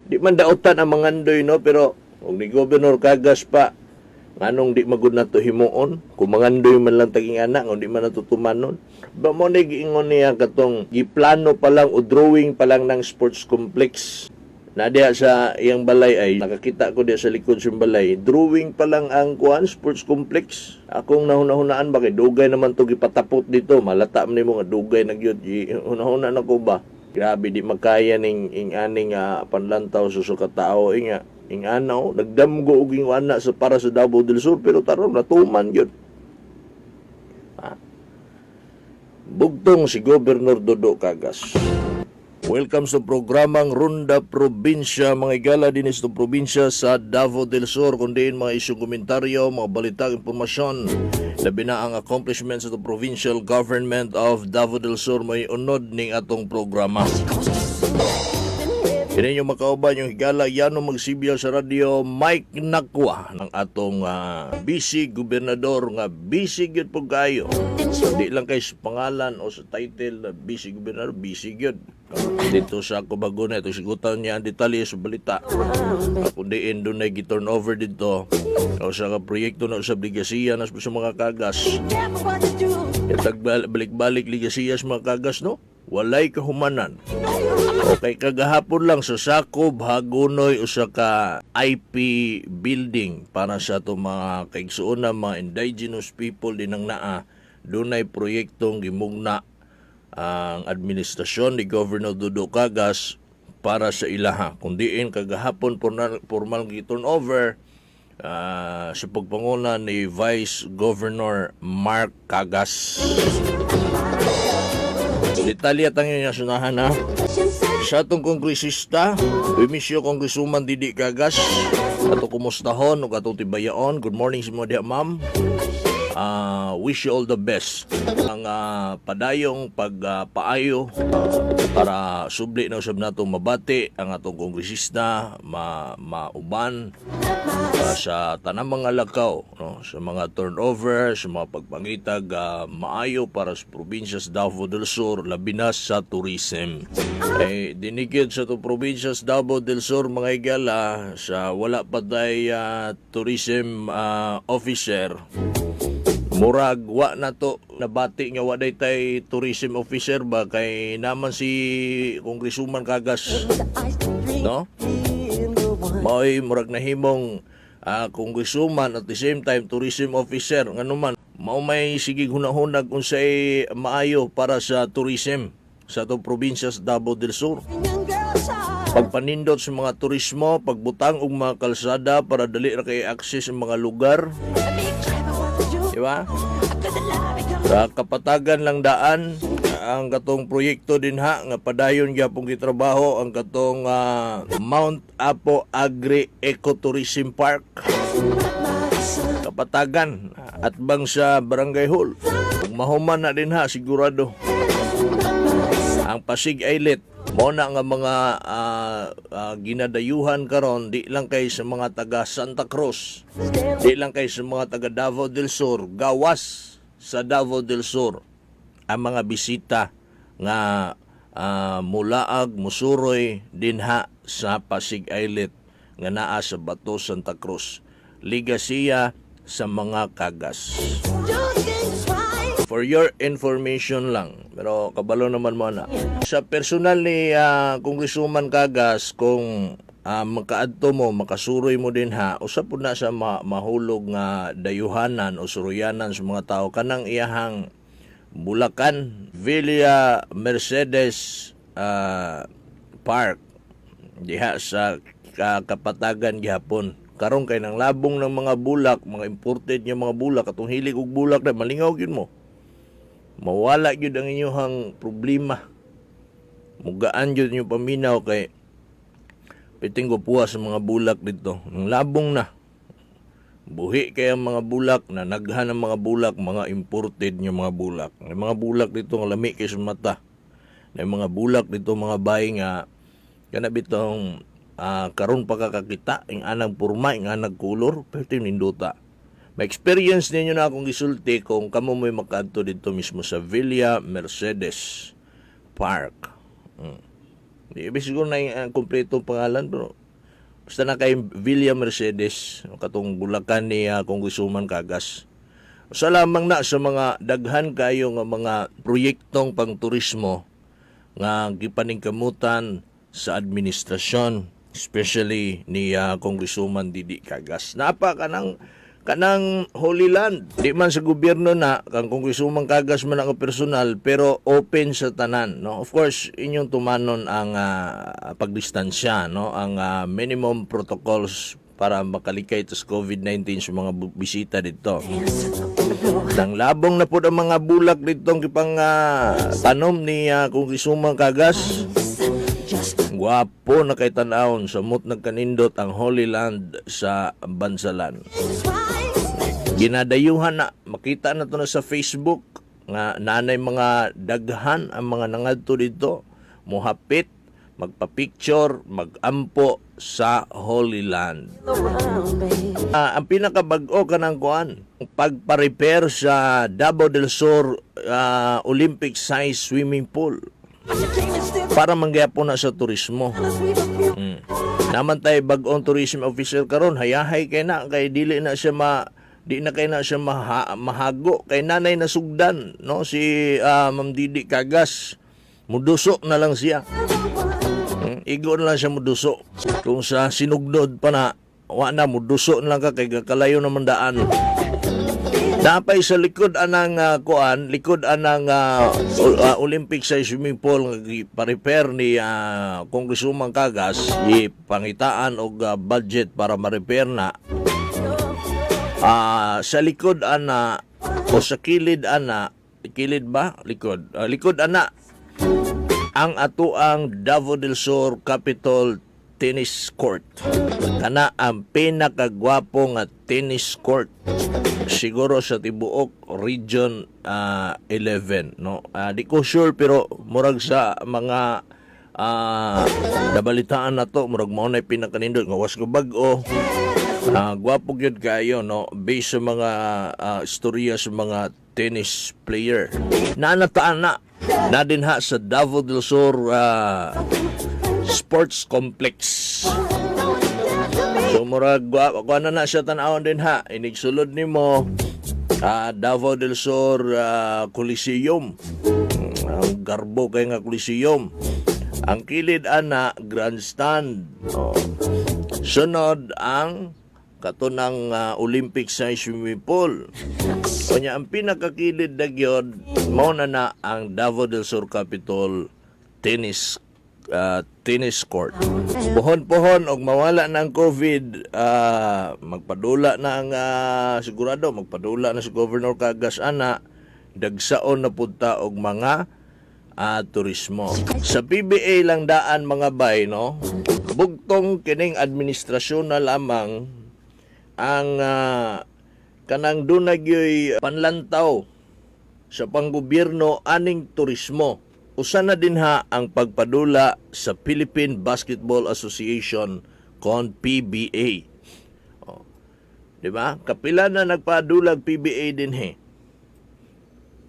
Di man dautan ang mangandoy, no, pero og ni Governor Cagas pa, nganong di magud nato himuon kung mangandoy man lang taging anak kung di man nato tumanon ba? Mo ni giingon niya katong giplano pa lang o drawing pa lang ng sports complex na diha sa iyang balay. Ay, nakakita ko diha sa likod sa balay, drawing pa lang ang kuan, sports complex. Akong nahuna-hunaan ba, kay dugay naman to gipatapot dito, malata man nimo nga dugay na gyud. Hunahuna na ko ba, grabe, di makaya ning ing aning panlantaw sa usa ka tao inga ing anaw nagdamgo og ing ana sa para sa Davao del Sur, pero taron natuman gyud. Ha? Bugtong si Governor Dodo Cagas. Welcome sa programang Ronda Probinsya, mga igala din sa probinsya sa Davao del Sur, kundi mga isyong komentaryo, mga balita, impormasyon, labi na ang accomplishments of the provincial government of Davao del Sur, may unod ning atong programa. Kini yung makauban yung higala yano magsibya sa radyo, Mike Nakwa, ng atong busy gobernador nga busy gyud pud kayo. Di lang kay sa pangalan o sa title na busy gobernador, busy gyud. Dito sa Kubaguna, ito sigutan niya ang detalye sa balita. Kundi doon ay gi-turn over dito o sa ka proyekto na sa ligasiya na sa mga kagas. Yung balik-balik ligasiya sa mga kagas, no? Walay kahumanan. Okay, kagahapon lang sa Sakob, Hagonoy, usa ka IP building para sa ato mga kaigsuonan, mga indigenous people din ang naa, dunay proyektong gimugna ang administrasyon ni Governor Dodo Cagas para sa ilaha. Kundiin kagahapon formal, formal gi-turn over sa pagpanguna ni Vice Governor Mark Cagas. Detalye tang inyong sunahan ha. Sa atong kongresista, Wimisyo Congresswoman Didi Cagas, ato kumustahon ug atong tibayaon. Good morning sa mga diha, ma'am. Wish you all the best. Ang padayong pagpaayo para subli na usab nato mabati ang atong kongresista, ma mauban sa tanang mga lakaw, no, sa mga turnover, sa mga pagpangitag maayo para sa probinsya sa Davao del Sur, labi na sa tourism. Eh dinigid sa to probinsya sa Davao del Sur, mga higala, sa wala pa tay tourism officer. Murag wa na to nabati nga wa day tay tourism officer ba, kay naman si Congresswoman Cagas, no, mao'y murag nahimong congresswoman at the same time tourism officer, ngano man mao may sige hunahunag unsay maayo para sa tourism sa atong probinsya sa Davao del Sur, pagpanindot sa mga turismo, pagbutang og mga kalsada para dali ra kay access ang mga lugar. Di ba? Sa Kapatagan lang daan ang katong proyekto din ha nga padayon gyapon gitrabaho, ang katong Mount Apo Agri Ecotourism Park. Kapatagan at bang sa Barangay Hall. Kung mahuman na din ha, sigurado. Ang Pasig Islet mo na nga mga ginadayuhan karon, di lang kay sa mga taga Santa Cruz, di lang kay sa mga taga Davao del Sur, gawas sa Davao del Sur ang mga bisita nga mulaag musuroy dinha sa Pasig Islet nga naa sa Bato, Santa Cruz. Ligasiya sa mga Cagas. For your information lang, pero kabalo naman mo na. Sa personal ni Congresswoman Cagas, kung makaadto mo, makasuroy mo din ha, usa pud na sa mahulog nga dayuhanan o suruyanan sa mga tao kanang iyahang Bulacan, Villa Mercedes Park diha sa Kapatagan gihapon. Karon kay nang labong ng mga bulak, mga imported nga mga bulak, atong hilig og bulak na malingaw gyud mo, mawala gyud ang inyong problema, mugaan gyud inyong paminaw kay piting puwa sa mga bulak dito. Nang labong na, buhi kay ang mga bulak na naghan ang mga bulak, mga imported nga mga bulak. May mga bulak dito nga lami kay sa mata. May mga bulak dito, mga bay, nga kana bitong karon pa kakakita ing anang porma, ing anang kulor, pero nindota. Ma-experience ninyo na akong gisulti kung kamo mo'y makaadto dito mismo sa Villa Mercedes Park. Di ba siguro na yung kompletong pangalan, pero basta na kay Villa Mercedes, katong bulakan ni Congresswoman Cagas. Sa lamang na sa mga daghan kayo nga mga proyektong pangturismo nga gipaningkamutan sa administrasyon, especially ni Congresswoman Didi Cagas. Napa kanang Holy Land. Di man sa gobyerno na, kang Congresswoman Cagas man ang personal, pero open sa tanan, no? Of course, inyong tumanon ang pagdistansya, no? Ang minimum protocols para makalikay sa COVID-19 sa mga bisita dito. Nang labong na po ang mga bulak ditong gipang tanom ni Congresswoman Cagas. Gwapo na kay tan-awon, samot nagkanindot ang Holy Land sa Bansalan. Ginadayuhan na, makita na to na sa Facebook nga nanay mga daghan ang mga nangadto dito, muhapit, magpa-picture, magampo sa Holy Land. Ang pinakabag-o kanang kuan, pagpa-repair sa Davao del Sur Olympic size swimming pool para manggapon na sa turismo. Naman tay bag-ong tourism officer karon, hayahay kay na kay dili na siya ma di na kay na siya mahago kay nanay nasugdan, no, si Ma'am Didi Cagas. Muduso na lang siya. Igo na lang siya muduso. Kung sa sinugnod pa na, wa na, muduso na lang ka kay kalayo naman daan. Napay sa likod anang kuan, likod anang Olympic size swimming pool nga gipa-repair ni Congresswoman Cagas, ipangitaan og budget para ma-repair na. Sa likod ana o sa kilid ana, kilid ba? Likod. Likod ana ang atoang Davao del Sur Capitol Tennis Court. Kana ang pinakagwapo nga tennis court siguro sa tibuok Region 11, no? Di ko sure, pero murag sa mga nabalitaan na to, murag mao na pinakanindot nga was ko bag-o. Gwapo gyud kaayo, no, based sa mga istorya sa mga tennis player. Naanataan na na dinha sa Davao del Sur Sports Complex. So murag gwa na na siya tan-awon din ha. Inigsulod nimo Davao del Sur Coliseum. Ang garbo kay nga Coliseum. Ang kilid ana, grandstand. Oh. Sunod ang katunang Olympic size swimming pool. Kunya ang pinakakilid na gyud mao na na ang Davao del Sur Capitol Tennis tennis court. Pohon-pohon og mawala na ang COVID, magpadula na ang sigurado magpadula na si Governor Cagas ana, dagsaon na pud ta og mga turismo. Sa PBA lang daan, mga bay, no? Bugtong kining administrasyon na lamang ang kanang dunay gyoy panlantaw sa panggobyerno aning turismo. Usa na dinha ang pagpadula sa Philippine Basketball Association kon PBA. Oh. Di ba? Kapila na nagpadulag PBA dinhi.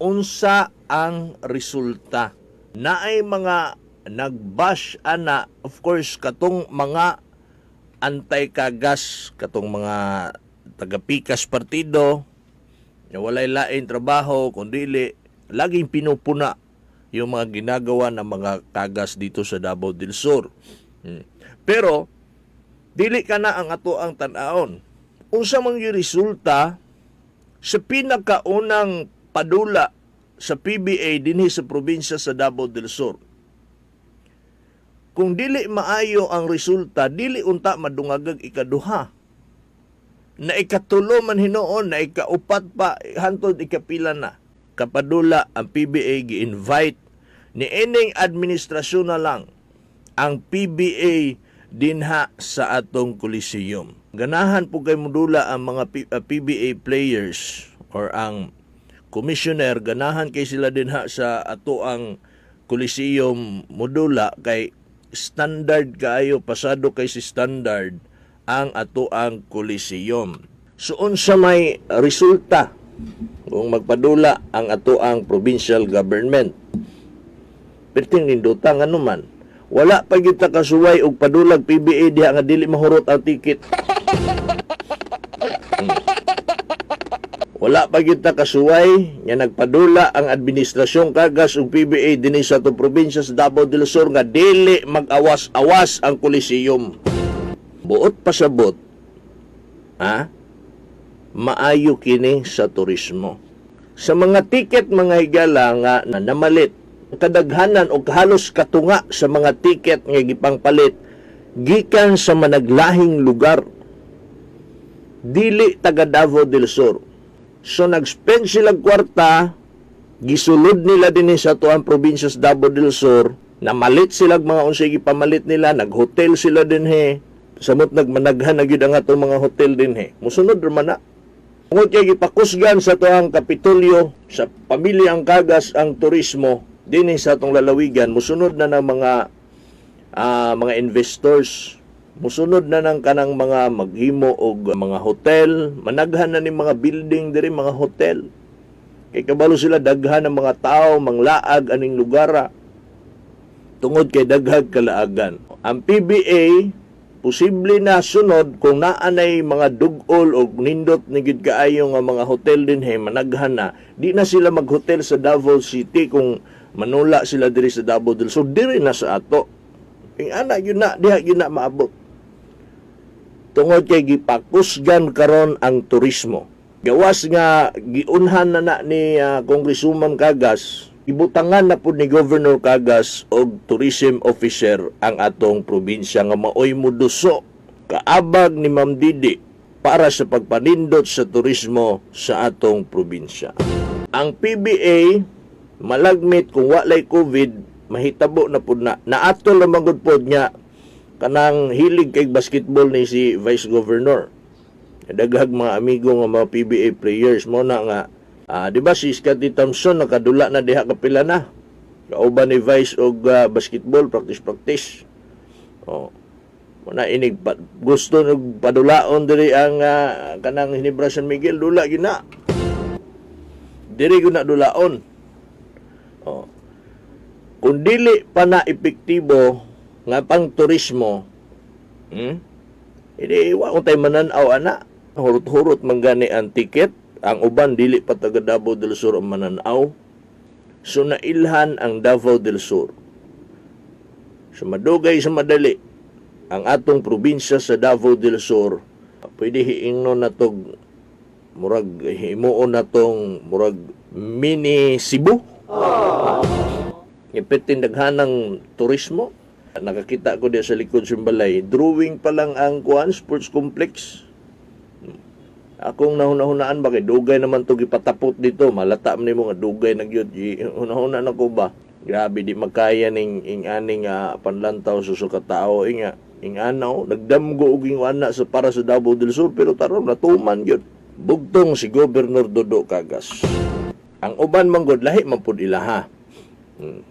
Unsa ang resulta? Naay mga nagbash ana, of course katong mga anti-Cagas, katong mga tagapikas partido nga walay lain trabaho kundi laging pinupuna yung mga ginagawa ng mga Cagas dito sa Davao del Sur. Pero dili ka na ang ato ang tan-aon. Unsa man yung resulta sa pinakaunang padula sa PBA dinhi sa probinsya sa Davao del Sur? Kung dili maayo ang resulta, dili unta madungagag ikaduha. Na ikatulo man hinuon, na ikaupat pa, hantod ikapila na. Kapadula ang PBA, gi-invite ni ining administrasyon na lang ang PBA dinha sa atong Coliseum. Ganahan po kay modula ang mga PBA players or ang commissioner, ganahan kay sila dinha sa ato ang Coliseum modula kay standard kaayo, pasado kay si standard ang ato ang Coliseum. So unsa may resulta kung magpadula ang ato ang provincial government? Perting ninduta nga man. Wala pa gyud ta kasuway og padulag PBA diha nga dili mahurot ang ticket. Wala pa gyud ta kasuway nga nagpadula ang administrasyon Cagas ug PBA dinhi sa atong probinsya sa Davao del Sur nga dili mag-awas-awas ang Coliseum. Buot pasabot, ha? Maayo kini sa turismo. Sa mga ticket, mga higala, nga na namalit, kadaghanan o halos katunga sa mga ticket nga gipangpalit gikan sa managlahing lugar, dili taga Davao del Sur. So nag-spend sila kwarta, gisulod nila dinhi sa atuang probinsya sa Davao del Sur, namalit sila mga unsay gipamalit nila, naghotel sila dinhi. Samot nagmanaghan na gyud ang atong mga hotel dinhi. Musunod ra man na. Tungod kay gipakusgan sa tuang Kapitolyo, sa pamilyang Cagas ang turismo dinhi sa atong lalawigan, musunod na ng mga investors. Musunod na ng kanang mga maghimo og mga hotel, managhan na ni mga building diri, mga hotel. Kay kabalo sila daghan ng mga tao manglaag aning lugara. Tungod kay daghag kalaagan. Ang PBA posible na sunod kung naanay mga dugol o nindot ni gid kaayo nga mga hotel dinhi, managhan na, di na sila maghotel sa Davao City. Kung manula sila diri sa Davao del Sur, diri na sa ato. Ing ana yun na diha yun na maabot tungod kay gipakusgan karon ang turismo. Gawas nga giunhan na na ni Congresswoman Cagas, ibutangan na pud ni Governor Cagas og tourism officer ang atong probinsya nga maoy muduso kaabag ni Ma'am Didi para sa pagpanindot sa turismo sa atong probinsya. Ang PBA malagmit kung walay COVID, mahitabo na pud na. Naatol na magud pod nga kanang hilig kay basketball ni si Vice Governor. Daghag mga amigo nga mga PBA players mo na nga di ba si Scotty Thompson nakadula na diha kapila na kauban ni Vice og basketball practice practice. Oh. Mo na inig pa, gusto nag padulaon diri ang kanang Ginebra San Miguel, dula gyud na. Diri gyud na dulaon. Oh. Kung dili pa na epektibo nga pang turismo, Hindi, wa kung tayo mananaw ana. Hurot-hurot man gani ang ticket. Ang uban dili pa taga Davao del Sur ang mananaw. So nailhan ang Davao del Sur. Sa madugay sa madali, ang atong probinsya sa Davao del Sur, pwede hiingnon na tog murag himuon na tong murag mini Cebu. Ipitin daghanang turismo. Nakakita ko diya sa likod sa balay, drawing pa lang ang kuan sports complex. Akong nahuna-hunaan ba kay dugay naman to gipatapot dito, malata man nimo nga dugay na gyud. Hunahuna na ko ba. Grabe, di makaya ning ing aning panlantaw sa ka tao inga ing anaw nagdamgo og ing ana sa para sa Davao del Sur, pero taron natuman gyud. Bugtong si Governor Dodo Cagas. Ang uban man gud lahi man pud ilaha.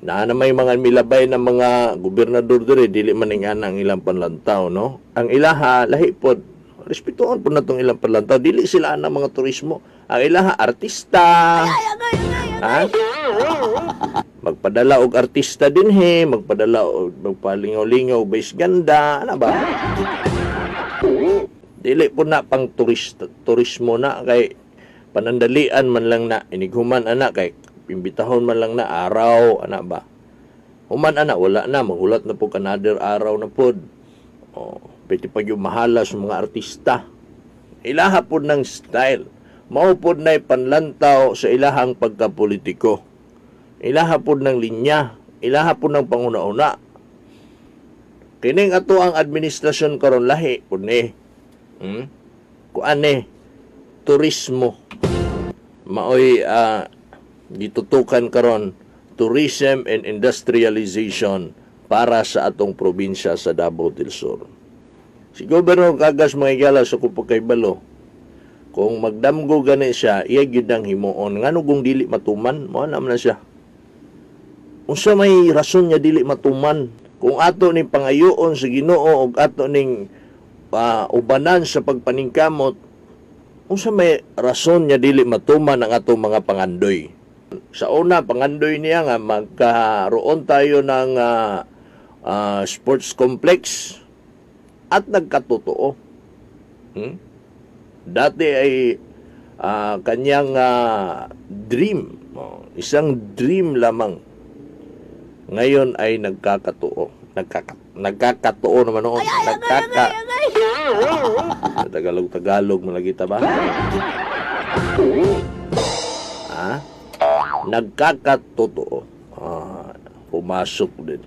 Naa na may mga milabay na mga gobernador diri, dili man ing ana ang ilang panlantaw, no? Ang ilaha lahi pod, respetuon pod natong ilang panlantaw, dili sila ana mga turismo. Ang ilaha artista. Ha? Magpadala og artista dinhi, magpadala og magpalingaw-lingaw base ganda, ana ba? Dili po na pang turista, turismo na kay panandalian man lang na inighuman ana kay imbitahon man lang na araw ana ba. Human ana wala na, maghulat na po another araw na pod. Oh, pwede pa yung mahala sa mga artista. Ilaha pod ng style. Mao pod na'y panlantaw sa ilahang pagkapolitiko. Ilaha pod ng linya. Ilaha pod ng panguna-una. Kining ato ang administrasyon karon lahi pod ni. Kuan ni turismo. Maoy gitutukan karon, tourism and industrialization para sa atong probinsya sa Davao del Sur. Si Governor Cagas, mga higala, sa akong pagkaybalo, kung magdamgo gani siya, iya gyud ang himuon. Ngano kung dili matuman, mo na man na siya. Unsa may rason niya dili matuman? Kung ato ning pangayoon sa Ginoo ug ato ning ubanan sa pagpaningkamot, unsa may rason niya dili matuman ang atong mga pangandoy? Sa una, pangandoy niya nga magkaroon tayo ng Sports Complex at nagkatotoo. Dati ay kanyang dream, oh, isang dream lamang. Ngayon ay nagkakatoo. Nagkakatoo naman noon. Nagkaka Tagalog Tagalog mo lagi ta ba? Ha? Nagkakatotoo. Ah, pumasok din.